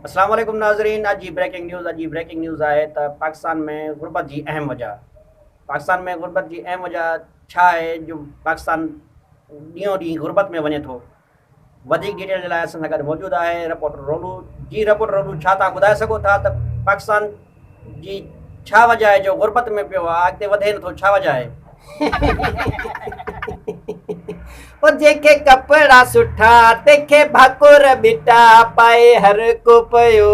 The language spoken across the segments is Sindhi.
اسلام عليڪم ناظرين اڄ جي بريڪنگ نيوز اڄ جي بريڪنگ نيوز آهي ته پاڪستان ۾ غربت جي اهم وجه پاڪستان ۾ غربت جي اهم وجه ڇا آهي جو پاڪستان ڏينهون ڏينهن غربت ۾ وڃي ٿو وڌيڪ ڊيٽيل جي لاء اسان سان گڏ موجود آهي رپورٽر رولو جي رپورٽر رولو ڇا تان ٻڌائي سگهو ٿا ته پاڪستان جي ڇا وجه آهي جو غربت ۾ پيو آهي اڳتي وڌي نٿو ڇا وجه آهي. او جنهن کي ڪپڙا سٺا تنهن کي ڀاڪر ٻٽا پائي هر ڪو پيو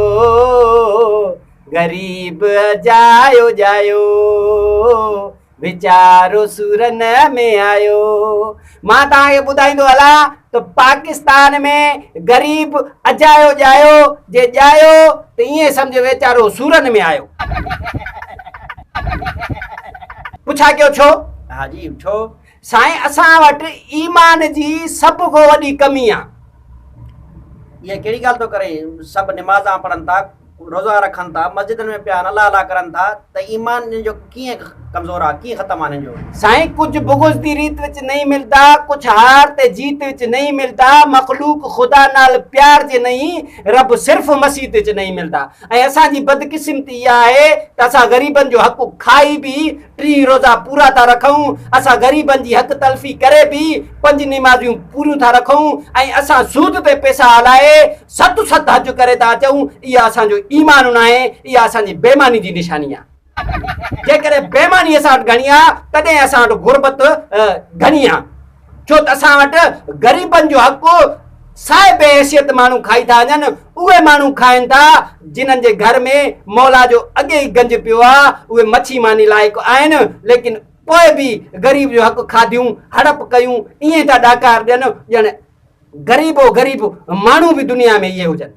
غريب اجايو ڄايو ويچارو سورن ۾ آيو. مان توهان کي ٻڌائيندو هلان ته پاڪستان ۾ غريب اجايو ڄايو، جي ڄايو ته ائين سمجهه ويچارو سورن ۾ آيو. پڇا ڪيو ڇو؟ ها جي ڇو؟ سائين اسان وٽ ايمان جي سڀ کان وڏي ڪمي آ. اها ڪهڙي ڳالهه ٿو ڪرين سڀ نمازان پڙهن ٿا روزا رکن ٿا مسجدن ۾ پيا آهن الله الله ڪرن ٿا ته ايمان انهن جو ڪيئن ڪمزور آ ڪيئن ختم آ انهن جو. سائين ڪجهه بغض the ريت وچ نئين ملدا ڪجهه هار ته جيت وچ نئين ملدا مخلوق خدا نال پيار جي نئين رب صرف مسيت وچ نئين ملدا ۽ اسان جي بدقسمتي اها آهي ته اسان غريبن جو حق کائي به 30 روزا پورا ٿا رکون، اسان غريبن جي حق تلفي ڪري به پنج نمازيون پوريون ٿا رکون ۽ اسان سود تي پئسا هلائي ست ست حج ڪري ٿا اچون، اها اسان جو ايمان ناهي، اها اسان جي بيماني جي نشاني آهي. جيڪڏهن بيماني اسان وٽ گهڻي آهي تڏهن اسان وٽ غربت گهڻي آهي. ڇو ته اسان وٽ غريبن جو حق صاحب حيثيت ماڻهو کائي ٿا وڃن، اهي ماڻهو کائن ٿا جنھن جي گهر ۾ مولا جو اڳي ئي گنج پيو آ، اهي مڇي ماني لائق آهن، ليڪن پوء به غريب جو حق کاڌيون، هڙپ ڪيون، ائين ٿا ڏاڪار ڏين ڄڻ غريب و غريب ماڻهو به دنيا ۾ اهي هجن.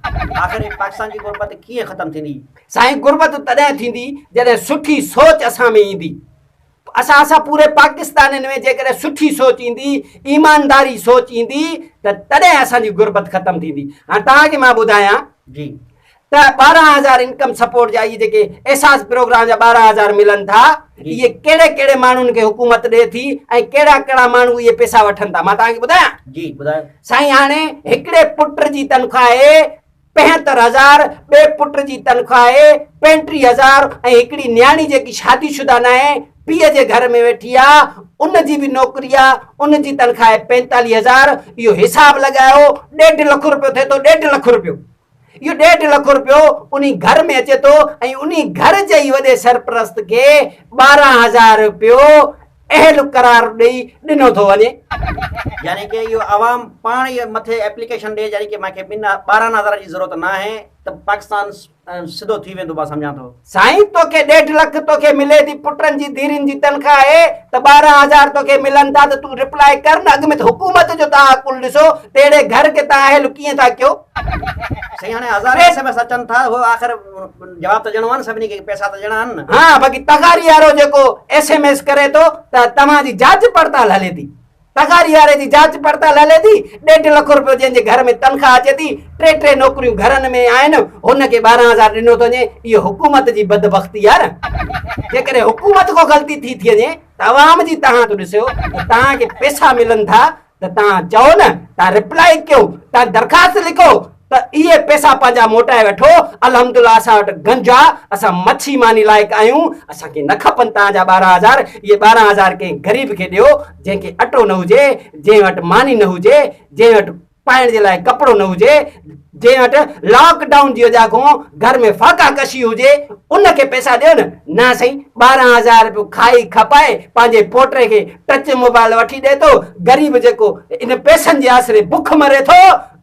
آخر هي پاڪستان جي غربت ڪيئن ختم ٿيندي؟ سائين غربت تڏهن ٿيندي جڏهن سٺي سوچ اسان ۾ ايندي. اسان اسان پوري پاڪستانين ۾ جيڪڏهن سٺي سوچ ايندي، ايمانداري سوچ ايندي ته تڏهن اسان جي غربت ختم ٿيندي. هاڻ توهان کي مان ٻڌايان جي. ته 12000 انڪم سپورٽ جا اهي جيڪي احساس پروگرام جا 12000 ملن ٿا اهي ڪهڙي ڪهڙي ماڻهن کي حڪومت ڏي ٿي ۽ ڪهڙا ڪهڙا ماڻهو اهي پئسا وٺن ٿا مان توهان کي ٻڌايان. جي ٻڌايو. سائين هاڻي هڪڙي پٽ جي تنخواه آهي 75000، ٻئي پٽ جي تنخواه آهي 35000 ۽ هڪڙي نياڻي جيڪي شادي شده ناهي پيء جي گهر ۾ ويٺي آ ان جي به نوڪري آ ان جي تنخواه آهي 45000 اهو حساب لڳايو ڏيڍ لک روپيو ٿئي ٿو ڏيڍ لک روپيو اهو ڏيڍ لک روپيو انهي گهر ۾ اچي ٿو ۽ انهي گهر جي ئي وڏي سرپرست کي 12000 روپيو اهل قرار ڏئي ڏنو ٿو وڃي. يعني ڪي اهو عوام پاڻ ئي مٿي ايپليڪيشن ڏئي يعني ڪي مان کي ٻن 12 هزارن جي ضرورت ناهي ته پاڪستان سڌو ٿي ويندو مان سمجهان ٿو. سائين توکي ڏيڍ لک توکي ملي ٿي پٽن جي ڌيرين جي تنخواه آهي ته 12 هزار توکي ملن ٿا ته تون رپلائي ڪر نه اڳ ۾ ته حڪومت جو تان عقل ڏسو ته اهڙي گهر کي تان اهل ڪيئن ٿا ڪيو. سائين هاڻي هزارين ايس ايم ايس اچن ٿا اهو آخر جواب ته ڏيڻو آهي نه سڀني کي پئسا ته ڏيڻا آهن نه. ها باقي تغاري وارو جيڪو ايس ايم ايس ڪري ٿو ته توهان جي جاچ پڙتال هلي ٿي تغاري واري جي جاچ پڙتال هلي ٿي ڏيڍ لک روپيو جنهن جي گهر ۾ تنخواه اچي ٿي ٽي ٽي نوڪريون گهرن ۾ آهن هن کي 12 هزار ڏنو ٿو وڃي اهو حڪومت جي بدبختي آهي نه جيڪڏهن حڪومت کان غلطي ٿي ٿي وڃي ته عوام جي توهان ٿو ڏسو ته توهان کي پئسا ملن ٿا ته توهان چئو نه، توهان رپلائي ڪيو، توهان درخواست لکو ته اهي پئسا پنهنجا موٽائي وٺو، الحمدلله اسان وٽ گنج آ، اسان مڇي ماني لائق آهيون، اسان کي نه کپن توهان جا 12 هزار، اهي 12 هزار ڪنهن غريب کي ڏيو، جنهن کي اٽو نه هجي، جنهن وٽ ماني نه هجي، جنهن وٽ پائڻ جي لاء ڪپڙو نه هجي، جنهن وٽ لاڪ ڊائون جي وجه کان گهر ۾ فاقا ڪشي هجي ان کي پئسا ڏيو نه. نه سائين 12 هزار رپيو کائي کپائي پنهنجي پوٽي کي ٽچ موبائل وٺي ڏئي ٿو، غريب جيڪو ان پئسن جي آسري بک مري ٿو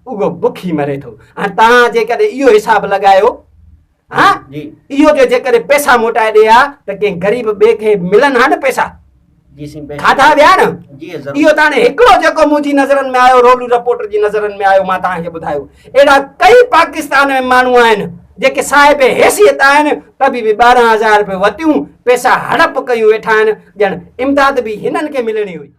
اهو بکي مري ٿو. هاڻ توهان جيڪڏهن اهو حساب لڳايو ها اهو جو جيڪڏهن پئسا موٽائي ڏي ها ته ڪنهن غريب ٻئي کي ملن ها نه پئسا. کاڌا ويا نه. اهو ته هاڻي هڪڙو جيڪو منهنجي نظرن ۾ آيو رولو رپورٽر جي نظرن ۾ آيو مان توهان کي ٻڌايو. اهڙا ڪئي پاڪستان ۾ ماڻهو آهن جيڪي صاحب حيثيت آهن ته به 12 هزار روپيو وتيون پئسا هڙپ ڪيون ويٺا آهن ڄڻ امداد به هنن کي ملڻي هئي.